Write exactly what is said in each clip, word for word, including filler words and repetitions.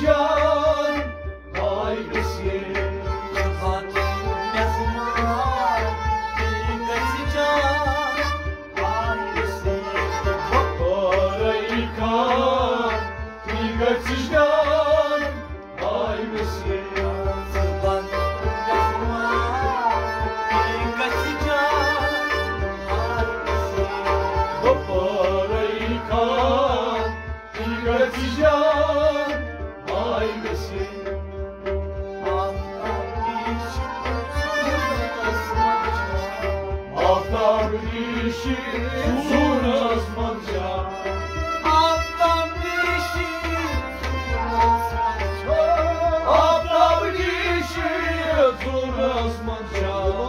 جان، آے وسیٖل۔ پتہٕ میزبان، تُہۍ گژھِ جان، آے وسیٖل۔ بپارے خان، تُہۍ گژھِ جان، آے وسیٖل۔ پتہٕ میزبان، تُہۍ گژھِ جان، آے وسیٖل۔ بپارے خان، تُہۍ گژھِ جان، آے وسیٖل۔ آفتاب ریٖشہِ ژوٗنٛٹھس منٛز چھا۔ آفتاب ریٖشہِ ژوٗنٛٹھس منٛز چھا۔ آفتاب ریٖشہِ ژوٗنٛٹھس منٛز چھا۔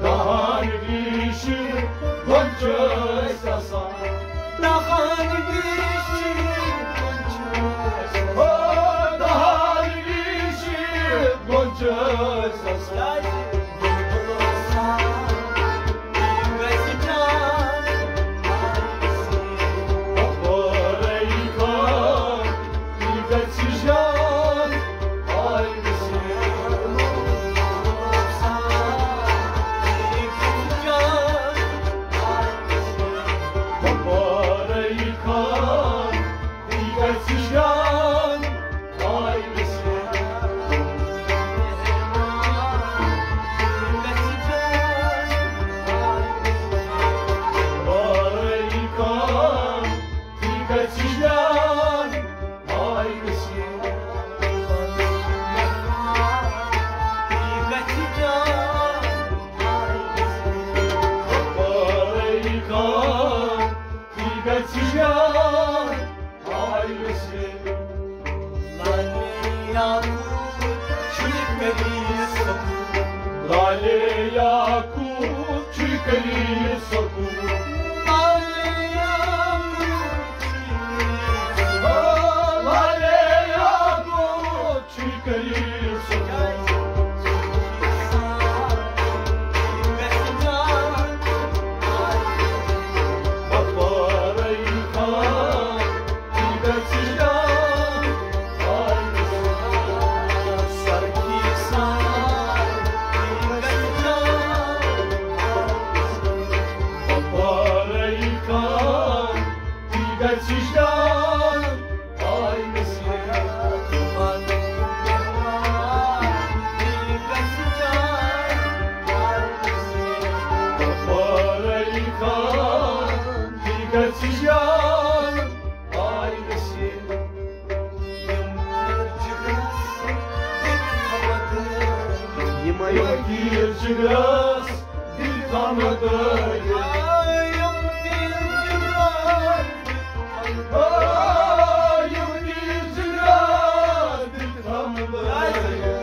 دہان ریٖشہِ گۄنچہِ ٲسۍ آسان۔ دہان ریٖشہِ گۄنچہِ ٲسۍ آسان۔ او، دہان ریٖشہِ گۄنچہِ ٲسۍ آسان۔ بلبل آسان، گژھِ جان۔ بپارے خان، گژھِ جان۔ لالے یعقوب چھُے قریب سکوٗن۔ لالے یعقوب چھُے قریب سکوٗن۔ بپارے خان، یِمے تیٖر جِگرَس دِل تھاونہٕ دٲرِتھ۔ آ، یِم تیٖر جِگرَس دِل تھاونہٕ دٲرِتھ۔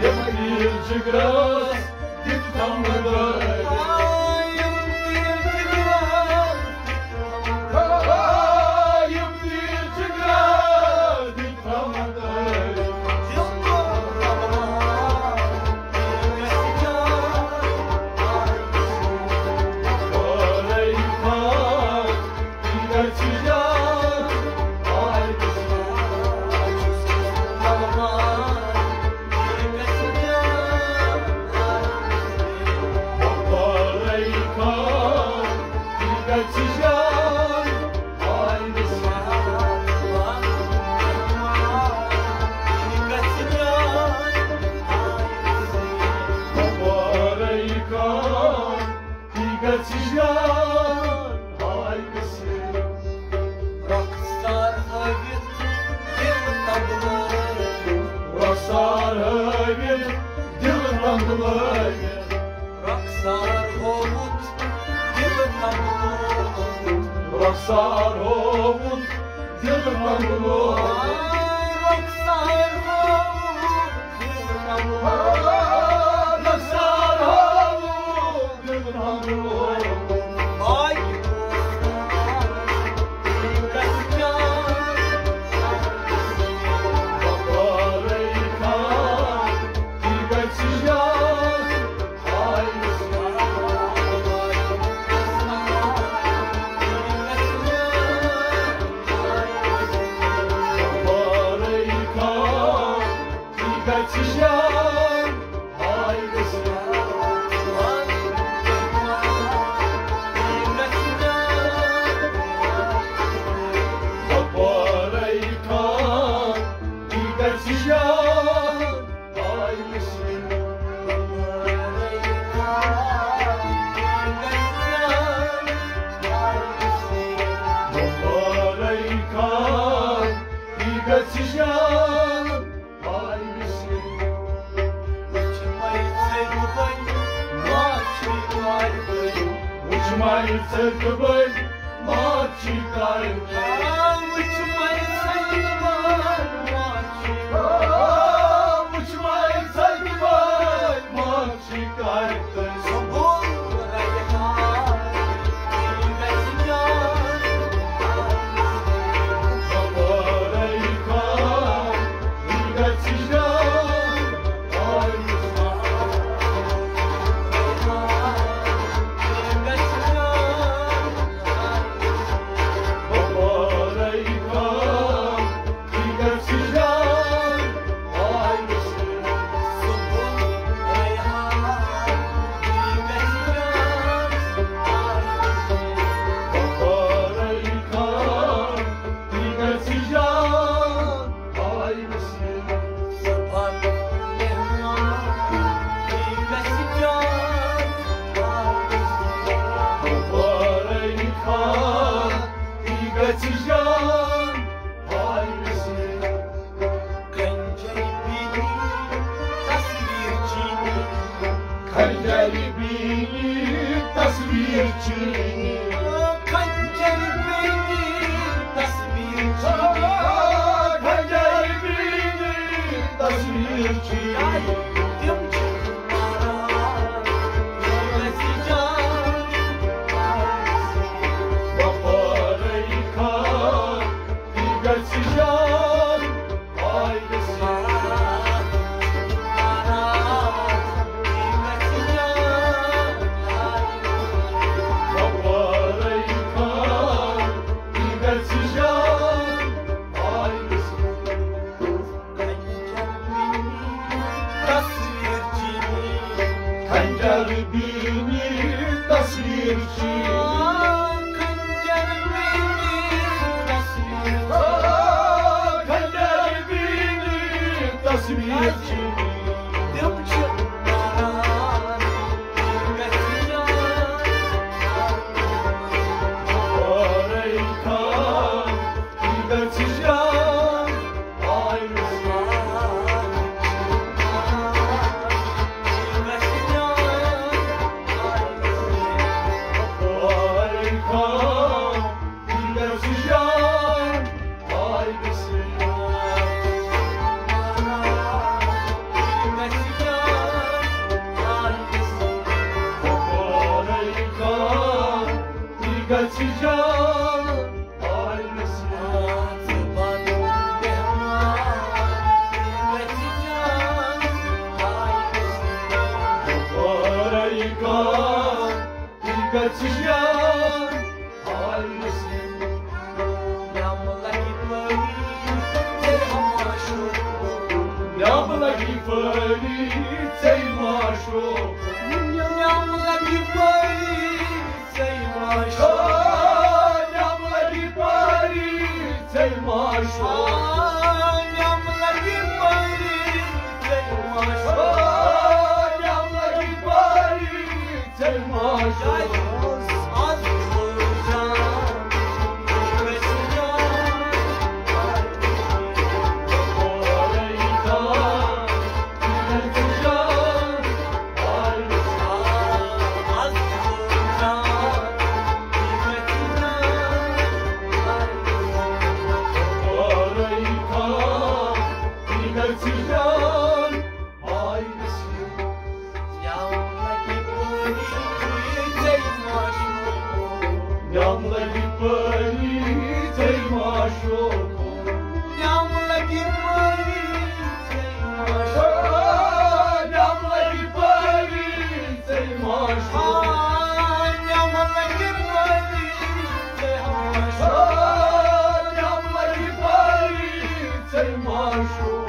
یِم تیٖر جِگرَس دِتھ تھَمہٕ دٲرِتھ۔ یِم تیٖر جِگرَس دِتھ تھَمہٕ دٲرِتھ۔ رۄخسار ہٲوِتھ دِل تنٛبلٲوِتھ۔ رۄخسار ہٲوِتھ دِل تنٛبلٲوِتھ۔ رۄخسار ہووُتھ دِل تنٛبلٲوِتھ۔ رۄخسار ہووُتھ دِل تنٛبلٲوِتھ۔ رۄخسار ہووُتھ دِل تنٛبلٲوِتھ۔ رۄخسار ہووُتھ وٕچھ مَے ژٔکبٔلۍ ماچھی کارِ۔ وٕچھ مَے ژٔکبٔلۍ ماچھی۔ وٕچھ مَے ژٔکبٔلۍ ماچھی کارِ۔ خنجر بینی تصویر چینی۔ خنجر بینی تصویر چینی۔ خنجر بینی تصویر چینی۔ تِم چھِ وفارے خان، یہِ گژھِ جان۔ خنجر بینی تصویر چی۔ خنجر بینی تصویر۔ خنجر بینی تصویر چی۔ تِم چھِ کران گژھِ جان۔ اورے خان، گژھِ جان۔ جان، آے نصیب۔ وارے کانٛہہ تہِ گژھِ جان، آے نصیب۔ نٮ۪مہٕ لگہِ پٲری ژےٚ معشوق۔ نٮ۪مہٕ لگہِ پٲری ژےٚ معشوق۔ نٮ۪مہٕ لگہِ پٲری ژےٚ معشوق۔ نٮ۪مہٕ لگہِ پٲری ژےٚ معشوق۔ نٮ۪مہٕ لگہِ پٲری ژےٚ معشوق۔ نٮ۪مہٕ لگہِ پٲری ژےٚ معشوق۔ نٮ۪مہٕ لگہِ پٲری ژےٚ معشوق۔ نٮ۪مہٕ لگہِ پٲری ژےٚ معشوق۔ نٮ۪مہٕ لگہِ پٲری ژےٚ معشوق۔ نٮ۪مہٕ لگہِ پٲری ژےٚ معشوق۔